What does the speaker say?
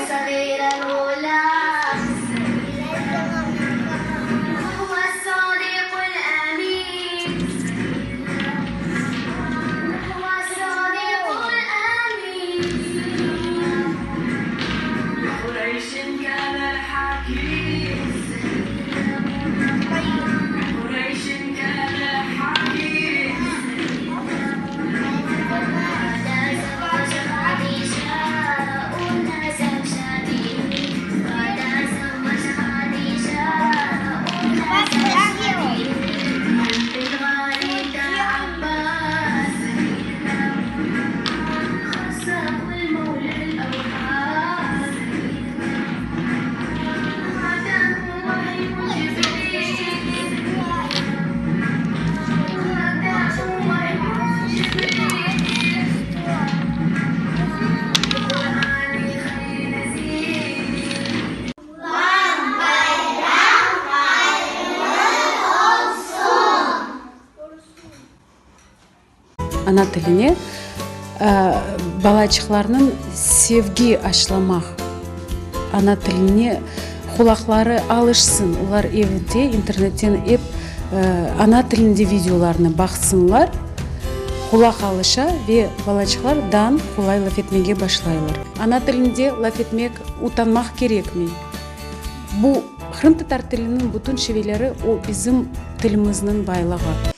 Qan bayram hayırlı olsun! Ana tiline balaçıqlarnıñ sevgi aşlamaq, ana tiline qulaqları alışsın, olar evde internetten ep ana tilinde videolarnı baqsınlar, qulaq alışa ve balaçıqlar dan qolay laf etmege başlaylar. Ana tilinde laf etmek utanmaq kerekmey. Bu qırımtatar tiliniñ bütün şiveleri o bizim tilimizniñ baylığı.